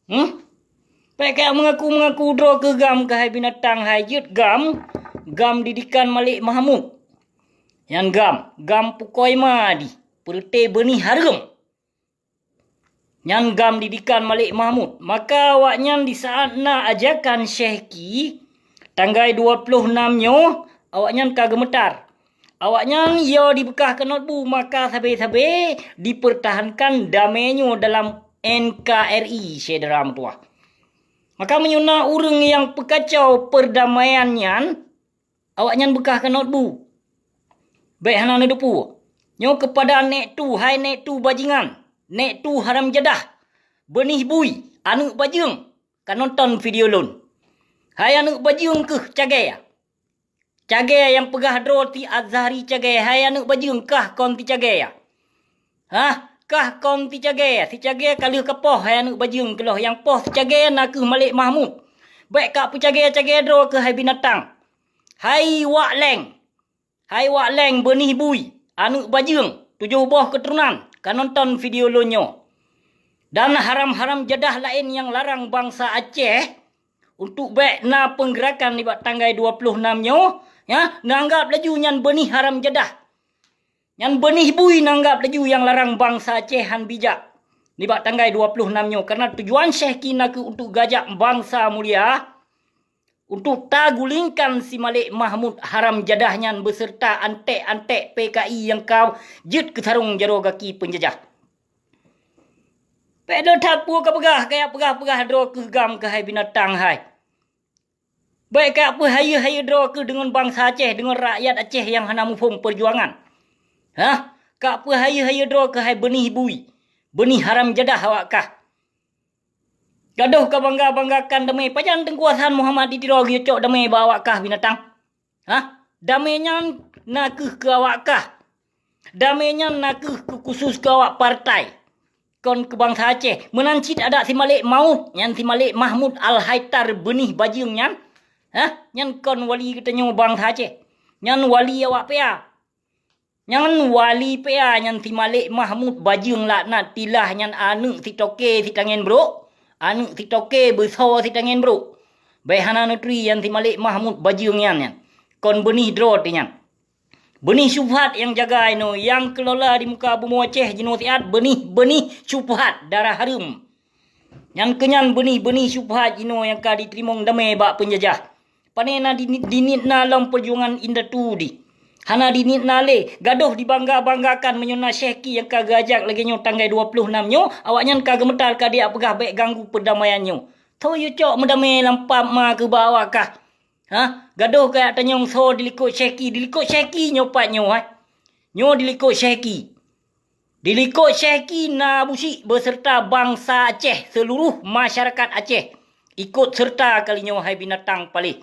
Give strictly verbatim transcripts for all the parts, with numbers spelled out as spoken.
Hmm? Pek kaya mengaku-mengaku droe keu GAM keuhai binatang hai jeuet GAM, GAM didikan Malik Mahmud. Nyan GAM, GAM pukoi ma di, peureuté beunih hareuem. Nyan GAM didikan Malik Mahmud. Maka awaknyan di saat na ajakan Syehki, tanggai dua ploh nam nyoe, awaknyan ka geumeutar. Awaknyan yo dibeukah keunot bu, maka sabe-sabe dipertahankan damé nyoe dalam N K R I, syedara meutuwah. Maka meunyoe na ureuëng nyang peukacau peurdamaian nyan, awaknyan beukah keunot bu. Bék hana neudeupu. Nyoe keupada nék tu, hai nék tu bajingan, nék tu haram jadah, beunih bui, aneuëk bajeueng, ka nonton video lôn. Hai aneuëk bajeueng keuh cagée. Cagée nyang peugah droe ti Azhari cagée, hai aneuëk bajeueng kah kon ti cagée. Hah? Kah kon ti cagée, ti cagée ka lheueh kapoh hai aneuëk bajeueng keuloh nyang poh ti cagée na keuh Malik Mahmud. Bék ka peucagée-cagée droe keuhai binatang. Hai wak leng. Hai wak leng beunih bui, aneuëk bajeueng, tujoh boh keuturonan, ka nonton video lôn nyoe. Dan haram-haram jadah laén nyang larang bansa Aceh untuk bék na peunggeurakan nibak tanggai dua ploh nam nyoe, ya, neuanggab laju nyan beunih haram jadah. Nyan beunih bui neuanggab laju nyang larang bansa Aceh han bijak nibak tanggai dua ploh nam nyoe, karena tujuan Syehki na keuh untuk gajak bansa mulia, untuk tagulingkan si Malik Mahmud haram jadah nyan beserta antek-antek P K I nyang ka jeuet keu sarong jaroe gaki peunjajah. Pék lôn that peue ka peugah, kaya peugah-peugah droe keuh GAM keuhai binatang hai. Bék ka peuhayeue-hayeue droe keuh deungon bansa Aceh, deungon rakyat Aceh nyang hana muphom peujuangan. Hah? Ka peuhayeue-hayeue droe keuhai beunih bui, beunih haram jadah awak kah. Gadôh ka bangga-banggakan damé, pajan Teungku Hasan Muhammad di Tiro geuyue cok damé bak awak kah binatang? Hah? Damé nyan na keuh keu awak kah. Damé nyan na keuh keu khusus keu awak partai. Kon keu bansa Aceh. Meunan cit adak si Malik Maut, nyan si Malik Mahmud Al-Haitar beunih bajeueng nyan. Hah? Nyan kon wali geutanyoe bansa Aceh. Nyan wali awak P A. Nyan wali P A nyan si Malik Mahmud bajeueng laknat tilah nyan aneuëk si toke si tangen brok, aneuëk si toke beuso si tangen brok. Bék hana neuturi nyan si Malik Mahmud bajeueng nyan, nyan. Kon beunih droe teuh nyan. Beunih syubhat nyang jaga inoe, nyang keulola di muka bumoe Aceh jinoe siat beunih-beunih syubhat darah hareuem. Nyan keuh nyan beunih-beunih syubhat jinoe nyang ka jiteurimong damé bak peunjajah. Pane na di, di niet na lom peujuangan indatu di. Hana di niet na lé, gadôh dibangga-banggakan meunyoe na Syehki nyang ka geuajak lagée nyoe tanggai dua ploh nam nyoe, awaknyan ka geumeutar ka diak peugah bék ganggu peudamaian nyoe. Tho yue cok meudamé lam pap ma keu bak awak kah. Hah? Gadôh kajak tanyong soe dilikot Syehki, dilikot Syehki nyoe pat nyoe, hai. Nyoe dilikot Syehki. Dilikot Syehki na Abusyik beserta bansa Aceh, seuluruh masyarakat Aceh ikot seureuta kali nyoe hai binatang paléh.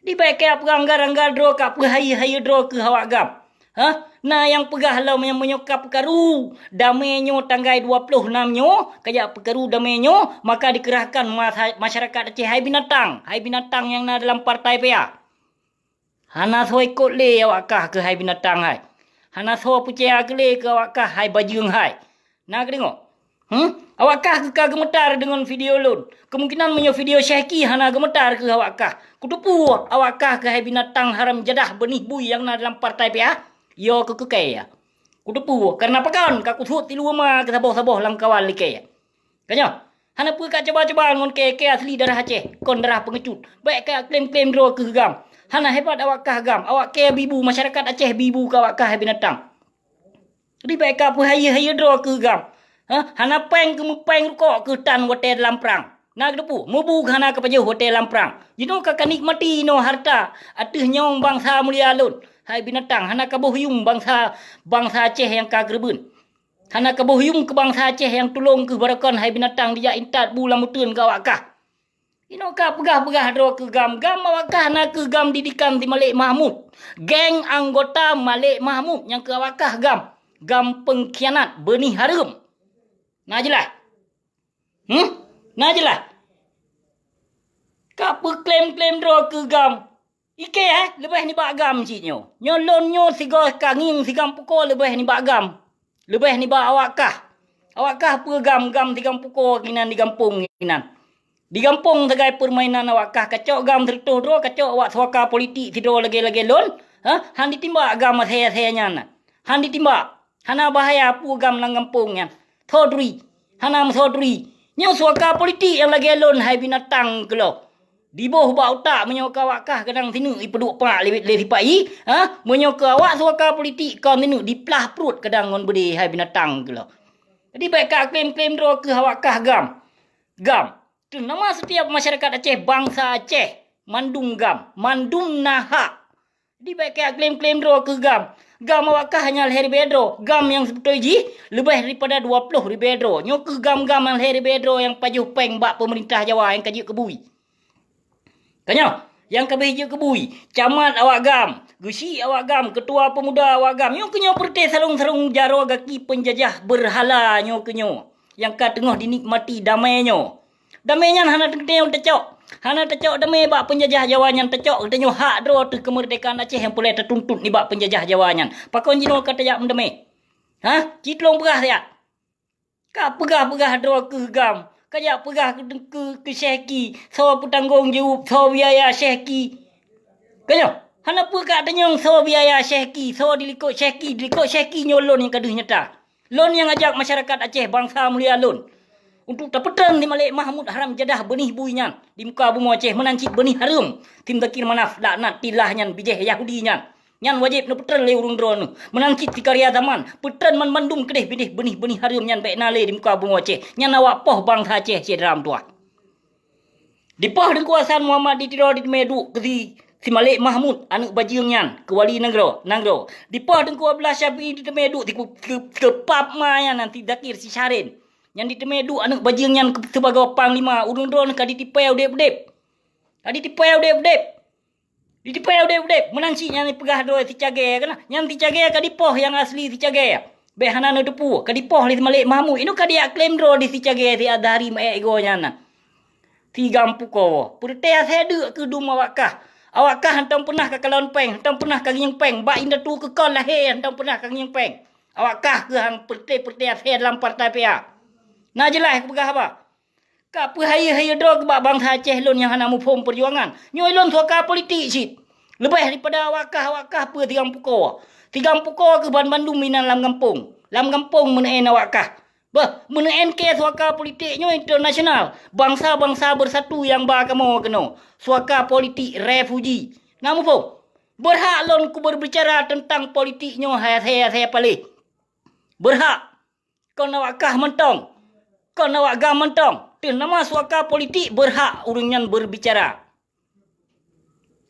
Di bék kajak peugah anggar-anggar droe ka peuhayeue-hayeue droe keuh awak GAM. Hah? Na nyang peugah lom nyang meunyoe ka peukaru damé nyoe tanggai dua ploh nam nyoe, kajak peukaru damé nyoe, maka dikeurahkan masa-, masyarakat Aceh hai binatang, hai binatang nyang na dalam partai P A. Hana soe ikot lé awak kah keuhai binatang hai. Hana soe peucaya keu lé keu awak kah hai bajeueng hai. Na keudeungoe? Hmm? Awak kah keuh ka geumeutar deungon video lôn. Kemungkinan meunyoe video Syehki hana geumeutar keuh awak kah. Kuteupeue awak kah keuhai binatang haram jadah beunih bui nyang na dalam partai P A. Yo keu keukai ya. Kuteupeue karena pakon ka kusuet tilu ma keu saboh-saboh lam kawan likée. Ka nyoe, hana peue ka cuba-cuba ngon kée-kée asli darah Aceh, kon darah peungeucut. Bék ka klaim-klaim droe keuh GAM. Hana hebat awak kah GAM, awak kée bibu, masyarakat Aceh bibu keu awak kah binatang. Jadi bék ka peuhayeue-hayeue droe keuh GAM. Hah? Hana péng keu meupéng rukok keuh tan watée dalam prang. Na geuteupeue, meubu hana keu pajoh watée lam prang. Jinoe ka kanikmati inoe hareuta ateueh nyawöng bansa mulia lôn. Hai binatang, hana kaboh yuem bansa, bansa Aceh nyang ka keureubeuen. Hana kaboh yuem keu bansa Aceh nyang tulông keuh barokon hai binatang dijak intat bu lam uteuen keu awak kah. Inoe ka peugah-peugah droe keuh GAM, GAM awak kah na keuh GAM didikan si Malik Mahmud. Geng anggota Malik Mahmud nyang keuh awak kah GAM. GAM peungkhianat beunih hareuem. Na jeulaih? Hmm? Na jeulaih? Ka peuklaim-klaim droe keuh GAM. Ikée, eh, leubeh nibak GAM cit nyoe. Nyoe lôn nyoe sigoe ka ngieng si GAM pukoe leubeh nibak GAM. Leubeh nibak awak kah. Awak kah peue GAM, GAM tiga pukoe inan di gampông inan. Di gampông sagai peurmainan awak kah, kacok GAM sireutôh droe, kacok awak suaka politik sidroe lagée-lagée lôn, ha? Han ditimbak GAM asée-asée nyan. Han ditimbak. Hana bahaya peue GAM lam gampông nyan. Tho turi. Hana meuso turi. Nyoe suaka politik nyang lagée lôn hai binatang keuloe. Diboh bak utak meunyoe keu awak kah kadang sineuk ipeuduek pak lé, lé sipa-i, ha? Meunyoe keu awak suaka politik kon sineuk diplah pruet kadang ngon beudé hai binatang keuloe. Jadi bék ka klaim-klaim droe keuh awak kah GAM. GAM. Teunama setiap masyarakat Aceh, bangsa Aceh, mandum GAM, mandum na hak. Jadi bék ka klaim-klaim droe keuh GAM. GAM awak kah hanya lhée ribée droe. GAM nyang seubeutôi jih leubeh daripada dua ploh ribée droe. Nyoe keuh GAM-GAM nyang lhée ribée droe nyang pajoh péng bak peumeurintah Jawa nyang ka jeuet keu bui. Ka nyoe, nyang ka beh jeuet keu bui, camat awak GAM, geusyik awak GAM, keutua peumuda awak GAM. Nyoe keuh nyoe peureute sarong-sarong jaroe gaki peunjajah beurhala nyoe keuh nyoe. Nyang ka teungoh dinikmati damé nyoe. Damé nyan hana teukeudeh tacok. Hana tacok damé bak peunjajah Jawa nyan, tacok geutanyoe hak droe teuh keumeurdekaan Aceh nyang peureulée tatuntut nibak peunjajah Jawa nyan. Pakon jinoe ka tajak meudamé? Ha? Ci tulông peugah siat. Ka peugah-peugah droe keuh GAM. Ka jak peugah keu, keu, keu Syehki, soe peutanggong jaweueb, soe biaya Syehki. Ka nyoe, hana peue ka tanyong soe biaya Syehki, soe dilikot Syehki, dilikot Syehki nyoe lôn nyang ka deuh nyata. Lôn nyang ajak masyarakat Aceh, bansa mulia lôn, untuk tapeutreun di Malek Mahmud haram jadah beunih bui nyan di muka bumoe Aceh, meunan cit beunih hareuem si Muzakir Manaf laknatillah nyan, bijéh Yahudi nyan. Nyan wajéb neupeutreun lé ureuëng droeneueh. Meunan cit si karya zaman, peutreun banmandum keudeh bideh beunih-beunih hareuem nyan bék na lé di muka bumoe Aceh. Nyan awak poh bansa Aceh syedara meutuwah. Dipoh Teungku Hasan Muhammad di Tiro diteumé duek keu si, si Malek Mahmud, aneuëk bajeueng nyan, keu wali nanggroe, nanggroe. Dipoh Teungku Abdullah Syafi'i diteumé duek si ku-, keu, keu pap ma nyan, nan si Zakir si Syahrin. Nyan diteumé duek aneuëk bajeueng nyan keu, sibagoe panglima, ureuëng droeneueh ka ditipée udeb-udeb. Ka ditipée udeb-udeb. Ditipée udeb-udeb, meunan cit nyan peugah droe si Cagée kana. Nyan si Cagée ka dipoh nyang asli si Cagée. Bék hana neuteupeue, ka dipoh lé si Malek Mahmud. Inoe ka dijak klaim droe di si Cagée si Azhari meuék igoe nyan na. Si GAM pukoe, peureute asée deuk keu dum awak kah. Awak kah hantom peunah ka kalon péng, hantom peunah ka ngieng péng. Bak indatu keu kon lahé hantom peunah ka ngieng péng. Awak kah keuh han peureute-peureute asée dalam partai P A. Na jeulaih kupeugah haba. Ka peuhayeue-hayeue droe keu bak bansa Aceh lôn nyang hana muphom peujuangan. Nyoe lôn suaka politik cit. Leubeh daripada awak kah, awak kah peue si GAM pukoe. Si GAM pukoe keuh banmandum inan lam gampông. Lam gampông meuneu'en awak kah. Beuh, meuneu'en kée suaka politik nyoe internasional. Bansa-bansa beusatu nyang ba kamoe keunoe. Suaka politik refuji. Na muphom? Beurhak lôn keu beurbicara teuntang politik nyoe hai asée-asée paléh. Beurhak. Kon awak kah mantong, kon awak GAM mantong, teunama suaka politik beurhak ureuëng nyan beurbicara.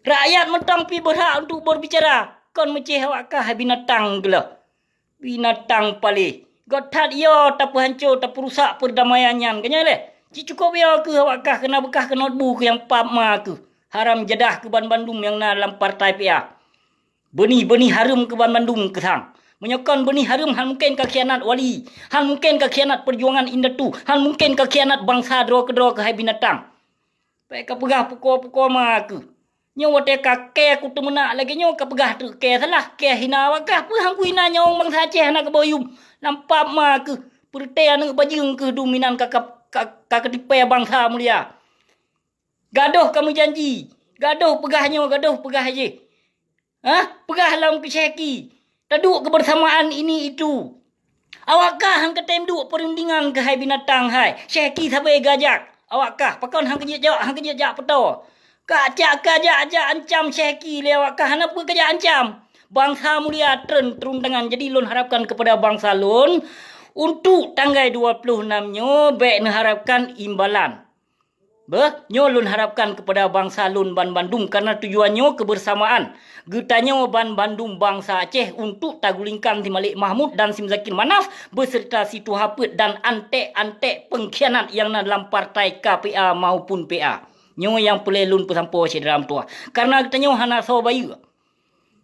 Rakyat mantong pih beurhak untuk beurbicara, kon meucéh awak kah binatang geuloh. Binatang paléh. Göt that yo tapeuhanco, tapeurusak peurdamaian nyan, ka nyan lé. Ci cukôp yo keuh awak kah keunan beukah keunoe bu keuh nyang pap ma keuh. Haram jadah keu banmandum nyang na lam partai P A. Beunih-beunih hareuem keu banmandum keusang. Meunyoe kon beunih hareuem, han mungken ka khianat wali, han mungken ka khianat peujuangan indatu, han mungken ka khianat bansa droe keudroe keuhai binatang. Bék ka peugah pukoe-pukoe ma keuh. Nyoe watée ka kée kuteumeunak lagée nyoe ka peugah treuk kée salah, kée hina awak kah, peue han kuhina nyawöng bansa Aceh hana keuboh yuem. Lam pap ma keuh, peureute aneuëk bajeueng keuh dum inan ka, ka, ka, ka keutipée bansa mulia. Gadoh ka meujanji, gadoh peugah nyoe, gadoh peugah jih. Hah? Peugah lom keu Syehki, taduek keubeursamaan ini itu. Awak kah han katem duek peurundingan keuhai binatang hai. Syehki sabe gajak. Awak kah pakon han keujeuet jaweueb, han keujeuet jak peutoe. Ka jak, ka jak, jak ancam Syehki lé awak kah, hana peue ka jak ancam. Bansa mulia treun turun tangan. Jadi lôn harapkan kepada bansa lôn, untuk tanggai dua ploh nam nyoe bék neuharapkan imbalan. Beuh, nyoe lôn harapkan keupada bansa lôn banmandum, karna tujuan nyoe keubeusamaan geutanyoe banmandum bansa Aceh untuk tagulingkan si Malik Mahmud dan si Muzakir Manaf beuseurta si Tuha Peuet dan antek-antek peungkhianat nyang na lam partai K P A maupun P A. Nyoe nyang peureulée lôn peusampoe syedara meutuwah, karna geutanyoe hana soe bayeue.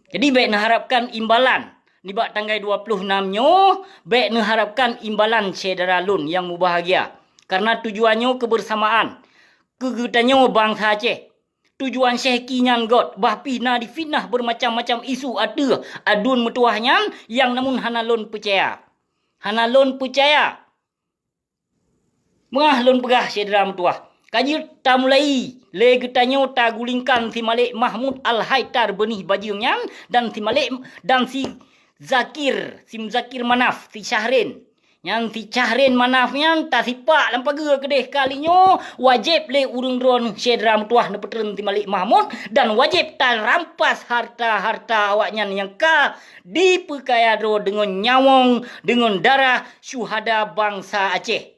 Jadi, bék neuharapkan imbalan nibak tanggai dua ploh nam nyoe, bék neuharapkan imbalan syedara lôn nyang mubahgia, karna tujuan nyoe keubeusamaan keu geutanyoe bansa Aceh. Tujuan Syehki nyan göt, bah pih na difitnah beureumacam-macam isu ateueh aduen meutuwah nyan nyang namun hana lôn peucaya. Hana lôn peucaya! Meungaih lôn peugah syedara meutuwah, ka jeuet tamulai lé geutanyoe tagulingkan si Malek Mahmud Al-Haidar Beunih Bajeueng nyan dan si Malek dan si Zakir, si Muzakir Manaf, si Syahrin. Nyan si Syahrin Manaf nyan tasipak lam pageue keudeh. Kali nyoe wajéb lé ureuëng droeneuh syedara meutuwah neupeutreun si Malek Mahmud dan wajéb tarampas harta-harta awaknyan nyang ka dipeukaya droe deungon nyawöng, deungon darah syuhada bansa Aceh.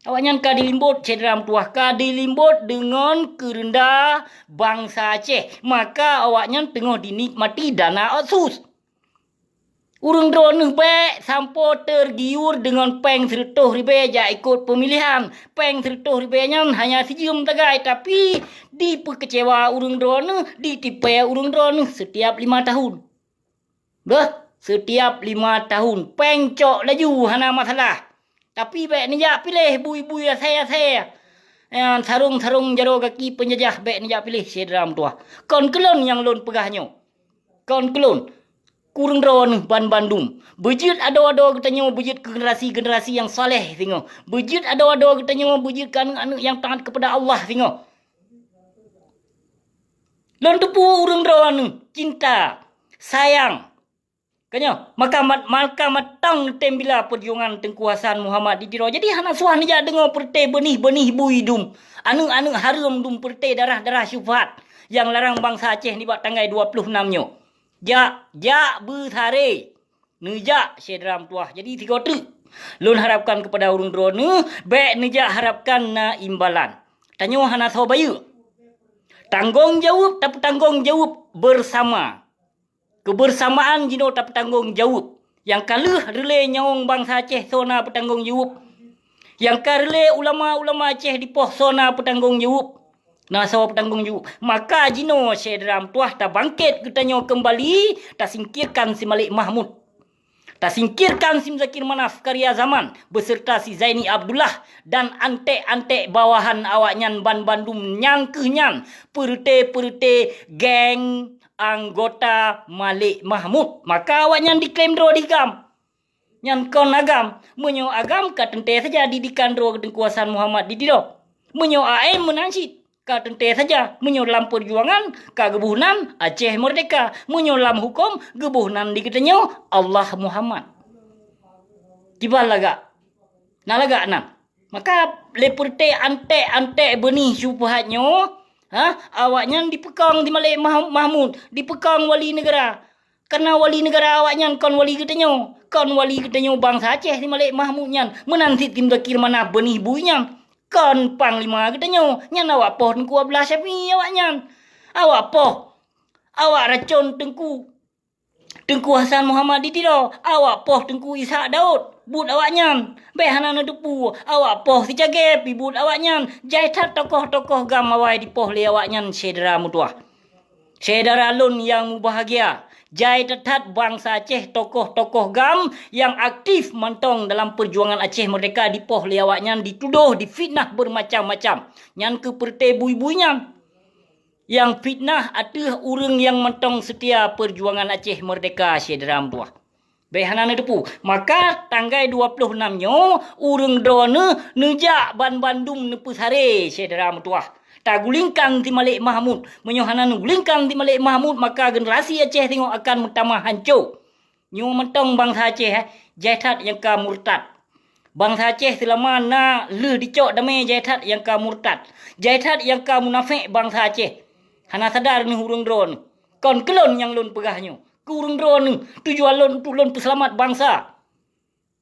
Awaknyan ka dilimbot syedara meutuwah, ka dilimbot deungon keureunda bansa Aceh, maka awaknyan teungoh dinikmati dana otsus. Ureuëng droeneuh bék sampoe teugiur deungon péng sireutôh ribée jak ikot peumilihan. Péng sireutôh ribée nyan hanya sijeuem sagai, tapi dipeukeucewa ureuëng droeneuh, ditipée ureuëng droeneuh setiap lima tahun. Beuh, setiap lima tahun, péng cok laju hana masalah. Tapi bék neujak piléh bui-bui asée-asée. Nyan sarong-sarong jaroe gaki peunjajah bék neujak piléh syedara meutuwah. Kon keu lôn nyang lôn peugah nyoe. Kon keu lôn, ureuëng droeneuh banbandum. Beujeuet adoe-adoe geutanyoe beujeuet keu generasi-generasi nyang saleh singoh. Beujeuet adoe-adoe geutanyoe beujeuet keu aneuëk-aneuëk nyang taat keupada Allah singoh. Lôn teupeu ureuëng droeneuh cinta, sayang. Ka nyoe, maka mat-, maka mantong neutem bila peujuangan Teungku Hasan Muhammad di Tiro. Jadi hana suah neujak deungoe peureuté beunih-beunih bui dum, aneuëk-aneuëk hareuem dum, peureuté darah-darah syubhat nyang larang bansa Aceh nibak tanggai dua ploh nam nyoe. Jak, jak beusaré. Neujak syedara meutuwah. Jadi sigoe teuk, lôn harapkan keupada ureuëng droeneuh, bék neujak harapkan na imbalan. Tanyoe hana soe bayeue. Tanggong jaweueb tapeutanggong jaweueb beusama. Keubeusamaan jinoe tapeutanggong jaweueb. Nyang ka lheueh reulée nyawöng bansa Aceh soe na peutanggong jaweueb. Nyang ka reulée ulama-ulama Aceh dipoh soe na peutanggong jaweueb. Na soe peutanggong jaweueb. Maka jinoe syedara meutuwah tabangkét geutanyoe keumbali, tasingkirkan si Malek Mahmud. Tasingkirkan si Muzakir Manaf karya zaman beuseurta si Zaini Abdullah dan anték-anték bawahan awaknyan banbandum nyang kheueh nyan peureuté-peureuté geng anggota Malek Mahmud. Maka awaknyan diklaim droe di GAM. Nyan kon agam. Meunyoe agam ka teuntée saja didikan droe Teungku Hasan Muhammad di Tiro. Meunyoe A M meunan cit. Ka teuntée saja, meunyoe lam peujuangan ka geuboh nan Aceh Merdeka, meunyoe lam huköm geuboh nan di geutanyoe Allah Muhammad. Kiban lagak? Na lagak nan. Maka lé peureuté anték-anték beunih syubhat nyoe, ha, awaknyan dipeukong di Malek Mah-, Mahmud, dipeukong wali neugara. Kareuna wali neugara awaknyan kon wali geutanyoe, kon wali geutanyoe bansa Aceh si Malek Mahmud nyan, meunan cit si Muzakir Manaf beunih bui nyan. Kon panglima geutanyoe, nyan awak poh Teungku Abdullah Syafi'i awaknyan. Awak poh, awak racon Teungku, Teungku Hasan Muhammad di Tiro, awak poh Teungku Ishak Daud, buet awaknyan. Bék hana neuteupeue, awak poh si Cagée pih buet awaknyan. Jai that tokoh-tokoh GAM awai dipoh lé awaknyan syedara meutuwah. Syedara lôn nyang mubahgia, jai that-that bansa Aceh tokoh-tokoh GAM nyang aktif mantong dalam peujuangan Aceh Merdeka dipoh lé awaknyan, ditudôh, difitnah beumacam-macam. Nyan keuh peureuté bui-bui nyan nyang fitnah ateueh ureuëng nyang mantong seutia peujuangan Aceh Merdeka syedara meutuwah. Bék hana neuteupeue. Maka tanggai dua ploh nam nyoe ureuëng droeneuh neujak banbandum neupeusaré syedara meutuwah. Tagulingkan si Malek Mahmud. Meunyoe hana neugulingkan si Malek Mahmud, maka generasi Aceh singoh akan meutamah hanco. Nyoe mantong bansa Aceh, eh, jai that nyang ka murtad. Bansa Aceh seulama na lheueh dicok damé jai that nyang ka murtad. Jai that nyang ka munafék bansa Aceh. Hana sadar neuh ureuëng droeneuh. Kon keu lôn nyang lôn peugah nyoe. Keu ureuëng droeneuh, tujuan lôn untuk lôn peuseulamat bansa.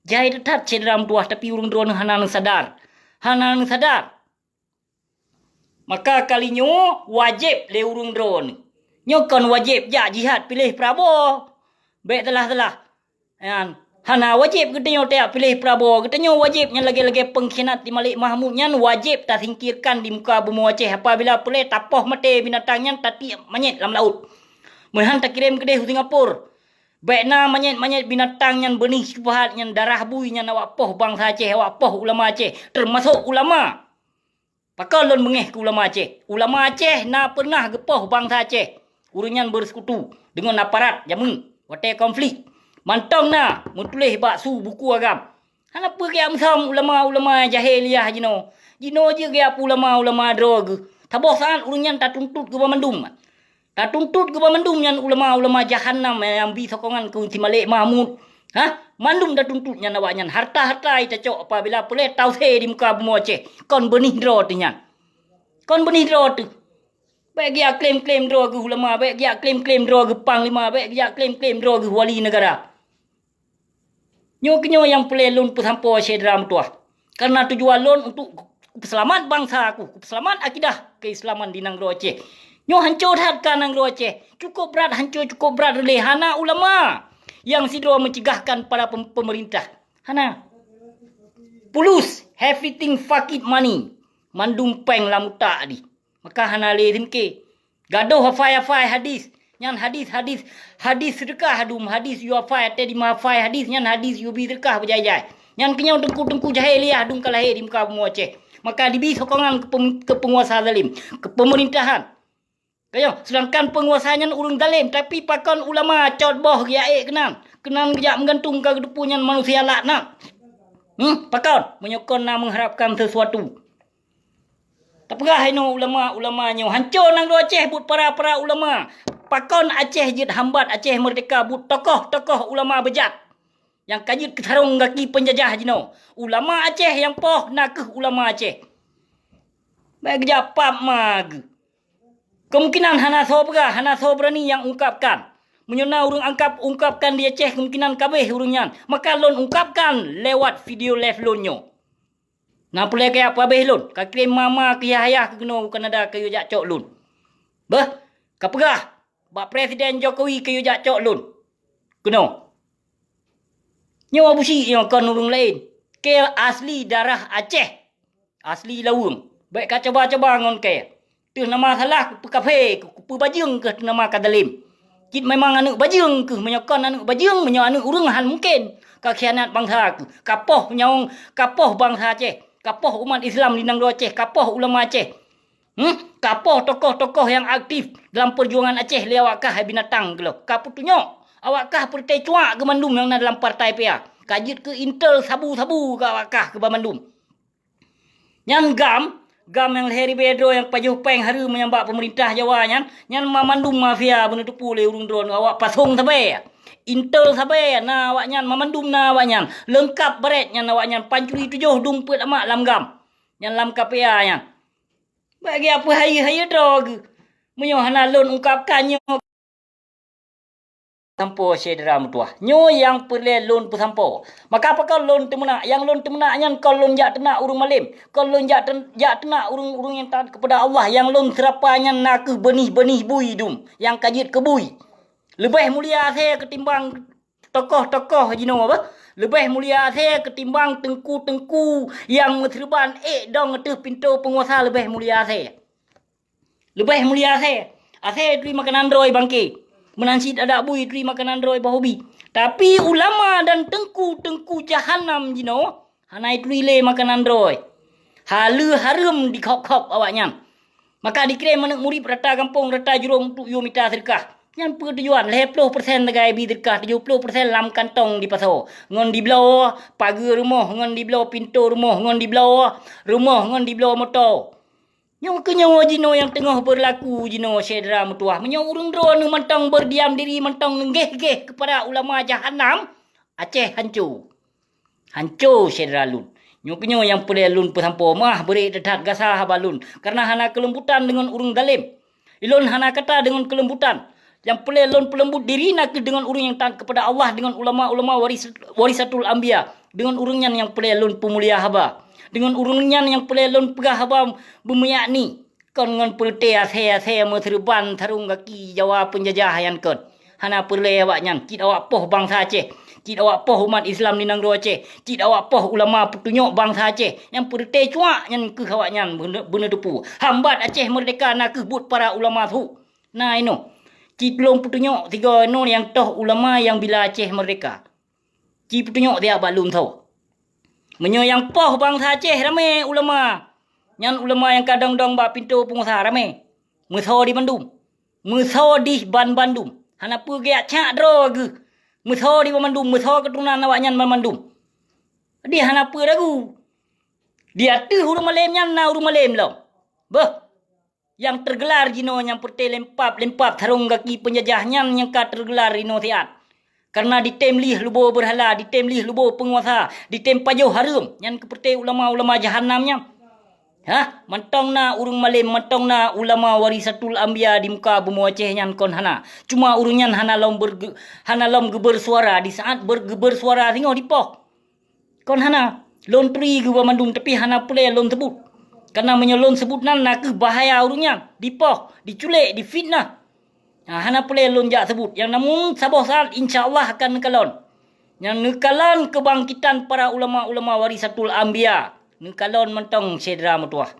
Jai that syedara meutuwah, tapi ureuëng droeneuh hana neusadar. Hana neusadar. Maka kali nyoe wajéb lé ureuëng droeneuh. Nyoe kon wajéb jak jihad piléh Prabowo. Bék salah-salah. Nyan, hana wajéb geutanyoe tajak piléh Prabowo. Geutanyoe wajéb nyan lagée-lagée peungkhianat si Malek Mahmud nyan wajéb tasingkirkan di muka bumoe Aceh. Apabila peureulée tapoh maté binatang nyan, tatiek manyét lam laôt. Meuhan takirém keudeh u Singapura. Bék na manyét-manyét binatang nyan beunih syubhat nyan darah bui nyan awak poh bansa Aceh, awak poh ulama Aceh, teumasok ulama. Pakon lôn beungéh keu ulama Aceh? Ulama Aceh na peunah geupoh bansa Aceh. Ureuëng nyan beuseukutu deungon aparat jameun watée konflik. Mantong na meutuléh bak su buku agam. Hana peue geujak meusom ulama-ulama jahiliah jinoe. Jinoe jeuet geujak peue ulama-ulama droe geuh. Saboh saát ureuëng nyan tatuntut keu banmandum. Tatuntut keu banmandum nyan ulama-ulama jahanam nyang bi sokongan keu si Malik Mahmud. Hah? Mandum tatuntut nyan awaknyan. Harta-harta tacok apabila peureulée tausie di muka bumoe Aceh. Kon beunih droe teuh nyan. Kon beunih droe teuh. Bék geujak klaim-klaim droe geuh ulama, bék geujak klaim-klaim droe geuh panglima, bék geujak klaim-klaim droe geuh wali negara. Nyoe keunyoe nyang peureulée lôn peusampoe syedara meutuwah. Karena tujuan lôn untuk kupeuseulamat bansa ku, kupeuseulamat akidah keuislaman di nanggroe Aceh. Nyoe hanco that ka nanggroe Aceh. Cukup brat hanco, cukup brat reulée. Hana ulama nyang sidroe meucegahkan para pem-, pemerintah. Hana. Pulus, everything fucking money. Mandum péng lam utak di. Maka hana lé teumeuké. Gadôh hafai-hafai hadis. Nyan hadis, hadis, hadis seudeukah dum, hadis yue hafai, até di meuhafai hadis, nyan hadis yue bi seudeukah beujai-jai. Nyan keunyoe teungku-teungku jahiliah dum ka lahé di muka bumoe Aceh. Maka dibi sokongan keu pem-, keu peunguasa zalim, keu peumeurintahan. Ka nyoe, seudangkan peunguasa nyan ureuëng zalim, tapi pakon ulama cot boh geujak ék keunan. Keunan geujak meugantung ka geuteupeue nyan manusia laknat. Hmm, pakon? Meunyoe kon na meuharapkan seusuatu. Tapeugah inoe ulama-ulama nyoe, hanco nanggroe Aceh buet para-para ulama. Pakon Aceh jeuet hambat Aceh meurdeka buet tokoh-tokoh ulama beujat nyang ka jeuet keu sarong gaki peunjajah jinoe. Ulama Aceh nyang poh na kheueh ulama Aceh. Bék geujak pap ma geuh. Kemungkinan hana soe peugah, hana soe beurani nyang ungkapkan. Meunyoe na ureuëng angkap, ungkapkan di Aceh, kemungkinan ka abéh ureuëng nyan. Maka lôn ungkapkan lewat video live lôn nyoe. Na peureulée kajak peuabéh lôn, ka kirém ma-ma keu yah-yah keu keunoe u Kanada keu jak cok lôn. Beuh, ka peugah bak Presiden Jokowi keu jak cok lôn. Keunoe. Nyoe Abusyik nyoe kon ureuëng laén. Kée asli darah Aceh. Asli Laweueng. Bék ka cuba-cuba ngon kée. Teuh nama salah, kupeukafé, kupeubajeueng keuh teuh nama ka dalém. Cit memang aneuëk bajeueng keuh, meunyoe kon aneuëk bajeueng, meunyoe aneuëk ureuëng han mungken ka khianat bansa keuh. Ka poh nyawöng, ka poh bansa Aceh, ka poh umat Islam di nanggroe Aceh, ka poh ulama Aceh. Hmm? Ka poh tokoh-tokoh nyang aktif dalam peujuangan Aceh lé awak kah hai binatang keuh lom. Ka peutunyok, awak kah peureuté cuak keu mandum nyang na dalam partai P A. Ka jeuet keu intel sabu-sabu keu awak kah keu banmandum. Nyan GAM, GAM nyang lhée ribée droe nyang pajoh péng hareuem nyang bak peumeurintah Jawa nyan, nyan mamandum mafia beuneuteupeu lé ureuëng droe awak pasong sabe. Intel sabe na awaknyan, mamandum na awaknyan. Leungkap barét nyan awaknyan, pancuri tujoh dum peuet amak lam GAM. Nyan lam K P A nyan. Bagi apa hayeue-hayeue droe geuh. Meunyoe hana lôn ungkapkan nyoe, sampoe syedara meutuwah. Nyoe nyang peureulée lôn peusampoe. Maka pakon lôn teumeunak? Nyang lôn teumeunak nyan kon lôn jak teunak ureuëng malém, kon lôn jak teu-, jak teunak ureuëng-ureuëng nyang taát keupada Allah. Nyang lôn seurapa nyan na kheueh beunih-beunih bui dum nyang ka jeuet keu bui. Leubeh mulia asée keutimbang tokoh-tokoh jinoe bah. Leubeh mulia asée keutimbang teungku-teungku nyang meuseureuban ék dong ateueh pintoe peunguasa, leubeh mulia asée. Leubeh mulia asée. Asée turi makanan droe bangke. Meunan cit adak bui turi makanan droe bahobi. Tapi ulama dan teungku-teungku jahanam jinoe hana ituri lé makanan droe. Haleue hareuem dikhop-khop awaknyan. Maka dikirém aneuëk murit rata gampông, rata jurông untuk yue mita seudeukah. Nyan peue tujuan? Lhée ploh persen sagai bi seudeukah, tujoh ploh persen lam kantong dipasoe. Ngon dibloe pageue rumoh, ngon dibloe pintoe rumoh, ngon dibloe rumoh, ngon dibloe moto. Nyoe keunyoe jinoe nyang teungoh beurlaku jinoe syedara meutuwah. Meunyoe ureuëng droeneueh mantong beurdiam diri, mantong neunggeh-geh keupada ulama jahanam, Aceh hanco. Hanco syedara lôn. Nyoe keunyoe nyang peureulée lôn peusampoe, meuah beurék that-that gasa haba lôn, kareuna hana keulembutan deungon ureuëng dalém. Ilôn hana kata deungon keulembutan. Nyang peureulée lôn peuleumbut diri na kheueh deungon ureuëng nyang taát keupada Allah, deungon ulama-ulama waris-, warisatul anbiya. Deungon ureuëng nyan nyang peureulée lôn peumulia haba. Deungon ureuëng nyan nyang peureulée lôn peugah haba beumiyakni. Kon ngon peureuté asée-asée meuseureuban sarong gaki Jawa peunjajah nyan kon. Hana peureulée awaknyan, cit awak poh bansa Aceh, cit awak poh umat Islam di nanggroe Aceh, cit awak poh ulama peutunyok bansa Aceh. Nyang peureuté cuak nyan kheueh awaknyan beune-, beuneuteupeu. Hambat Aceh meurdeka na kheueh buet para ulama su. Na inoe, cit lôn peutunyok sigoe inoe nyang toh ulama nyang bila Aceh meurdeka. Cit peutunyok siat bak lôn soe. Meunyoe nyang poh bansa Aceh ramé ulama, nyan ulama nyang ka dong-dong bak pintoe peungusaha ramé. Meusoe di bandum. Meusoe di ban bandum. Hana peue geujak cak droe geuh. Meusoe di ban bandum, meusoe keuturonan awaknyan ban bandum. Jadi hana peue ragu. Di ateueh ureuëng malem nyan na ureuëng malem lom. Beuh, nyang teugelar jinoe nyang peureté lempap-lempap sarong gaki peunjajah nyan nyang ka teugelar jinoe siat. Kareuna ditem lih lubo beurhala, ditem lih lubo peunguasa, ditem pajoh hareuem, nyan keupeureuté ulama-ulama jahanam nyan. Hah, mantong na ureuëng malem, mantong na ulama warisatul anbiya di muka bumoe Aceh nyan kon hana. Cuma ureuëng nyan hana lom berge-, hana lom geubeursuara, di saat ber-, geubeursuara singoh dipoh. Kon hana, lôn turi geuba mandum, tapi hana peureulée lôn seubut. Kareuna meunyoe lôn seubut nan, na kheueh bahaya ureuëng nyan, dipoh, diculék, difitnah. Nah, hana peureulée lôn jak seubut. Nyang namun saboh saat, insya Allah akan neukalon. Nyang neukalon keubangkitan para ulama-ulama warisatul anbiya. Neukalon mantong syedara meutuwah.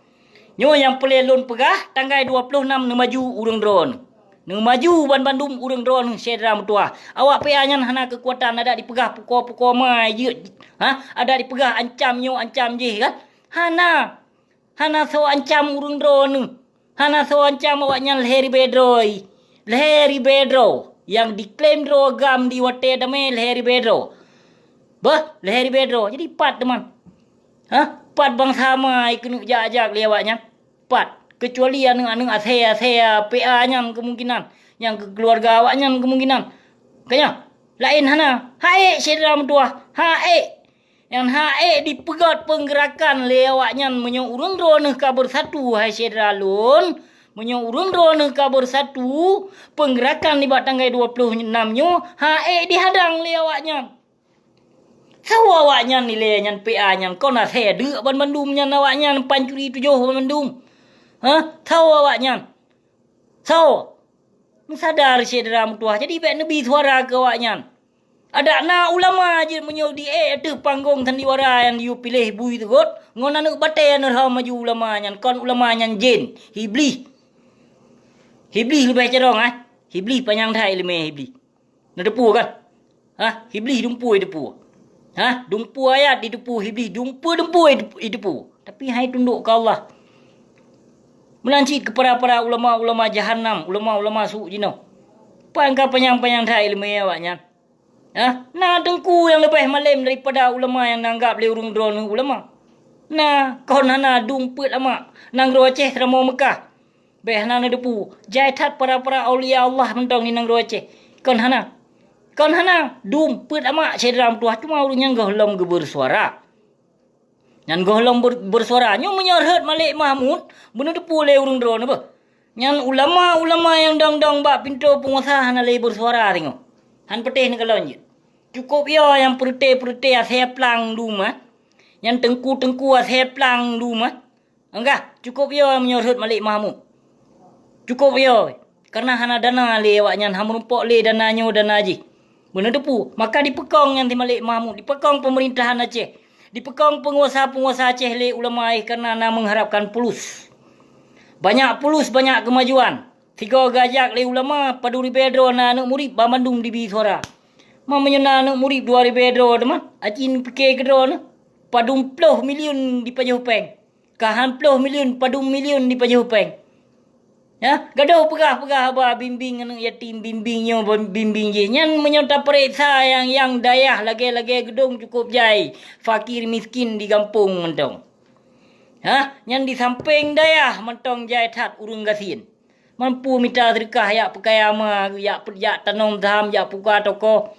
Nyoe nyang peureulée lôn peugah, tanggai dua ploh nam neumaju ureuëng droeneuh. Neumaju banbandum ureuëng droeneuh syedara meutuwah. Awak P A nyan hana keukuatan, adak dipeugah pukoe-pukoe ma jeuet, ha? Adak dipeugah ancam nyoe ancam jih kan? Hana. Hana soe ancam ureuëng droeneuh. Hana soe ancam awaknyan lhée ribée droe. Lhée ribée droe. Nyang diklaim droe GAM di watée damé lhée ribée droe. Beuh, lhée ribée droe. Jadi pat teuma. Hah? Pat bansa ma keuneuk jak-jak lé awaknyan? Pat. Keucuali aneuëk-aneuëk asée-asée P A nyan keumungkinan. Nyang keu keuluwarga awaknyan keumungkinan. Ka nyan? Laén hana. Ha'ék syedara meutuwah. Ha'ék. Nyang ha'ék dipeugét peunggeurakan lé awaknyan meunyoe ureuëng droeneuh ka beursatu, hai syedara lôn. Meunyoe ureuëng droeneuh ka beursatu, peunggeurakan nibak tanggai dua ploh nam nyoe ha'ék dihadang lé awaknyan. Soe awaknyan ilée nyan P A nyan kon asée deuk banmandum nyan awaknyan pancuri tujoh banmandum. Hah? Soe awaknyan? Soe? Meusadar syedara meutuwah, jadi bék neubi suara keu awaknyan. Adak na ulama jeuet meunyoe di ék ateueh panggong sandiwara nyang yue piléh bui teugot, ngon aneuëk batée neuhom maju ulama nyan, kon ulama nyan jén, hiblih. Hiblih leubeh carông, ah. Hiblih panyang that iéleumé hiblih. Neuteupeue kan? Hah? Hiblih dumpeue jiteupeue. Hah? Dumpeue ayat jiteupeue, hiblih dumpeue-dumpeue jiteupeue. Tapi hai tundok keu Allah. Meunan cit keu para-para ulama-ulama jahanam, ulama-ulama su jinoe. Pan ka panyang-panyang that iéleumé awaknyan. Hah? Na teungku nyang leubeh malem daripada ulama nyang neuanggab lé ureuëng droeneuh ulama. Na, kon hana dum peuet amak, nanggroe Aceh seuramoe Meukah. Bék hana neuteupeue, jai that para-para aulia Allah mantong di nanggroe Aceh. Kon hana. Kon hana, dum peuet amak syedara meutuwah, cuma ureuëng nyan gohlom geubeursuara. Nyan gohlom ber-, beursuara. Nyoe meunyoe rhot Malik Mahmud, beuneuteupeue lé ureuëng droeneuh beuh. Nyan ulama-ulama nyang dong-dong bak pintoe peunguasa hana lé beursuara singoh. Han peutéh neukalon jeuet. Cukôp yo nyang peureute-peureute asée plang dum, ah. Nyan teungku-teungku asée plang dum, ah. Enggah, cukôp yo meunyoe rhot Malik Mahmud. Cukôp yo, kareuna hana dana lé awaknyan, han meurumpok lé dana nyoe dana jih. Beuneuteupeue, maka dipeukong nyan si Malik Mahmud, dipeukong peumeurintahan Aceh, dipeukong peunguasa-peunguasa Aceh lé ulama éh kareuna na meuharapkan pulus. Banyak pulus, banyak keumajuan. Sigoe geujak lé ulama, padum ribée droe na aneuëk murit, banmandum dibi suara. Ma meunyoe na aneuëk murit dua ribée droe teuma, aci neupike keu droeneuh, padum ploh milyun dipajoh péng. Ka han ploh milyun, padum milyun dipajoh péng. Ya, gadôh peugah-peugah haba bimbéng aneuëk yatim, bimbéng nyoe, bimbéng jih. Nyan meunyoe tapareksa nyang, nyang dayah lagée-lagée geudong cukôp jai, fakir miskin di gampông mantong. Ha, nyan di sampéng dayah mantong jai that ureuëng gasien. Mampu mita seudeukah jak peukaya ma, jak pe-, jak tanom saham, jak puka toko.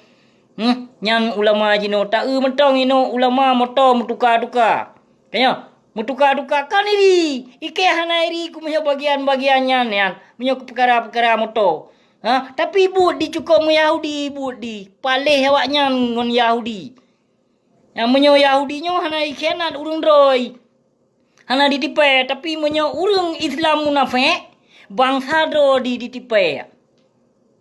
Hmm, nyan ulama jinoe, ta-eu mantong inoe ulama moto meutuka-tuka. Tanyoe, meutuka-tuka kan iri, ikée hana iri keu meunyoe bagian-bagian nyan, nyan, meunyoe keu peukara-peukara moto. Ha, tapi buet di cukôp meuyahudi, buet di, paléh awaknyan ngon Yahudi. Nyang meunyoe Yahudi nyoe hana jikhianat ureuëng droe, hana jitipée, tapi meunyoe ureuëng Islam munafék, bansa droe di jitipée.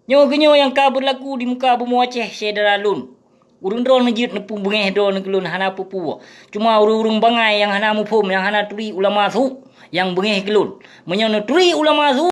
Nyoe geunyoe nyang ka beurlaku di muka bumoe Aceh syedara lôn. Ureuëng droeneuh jeuet neupeubeungéh droeneuh keu lôn hana peue-peue. Cuma ureuëng-ureuëng bangai nyang hana muphom, nyang hana turi ulama su, nyang beungéh keu lôn. Meunyoe neuturi ulama su,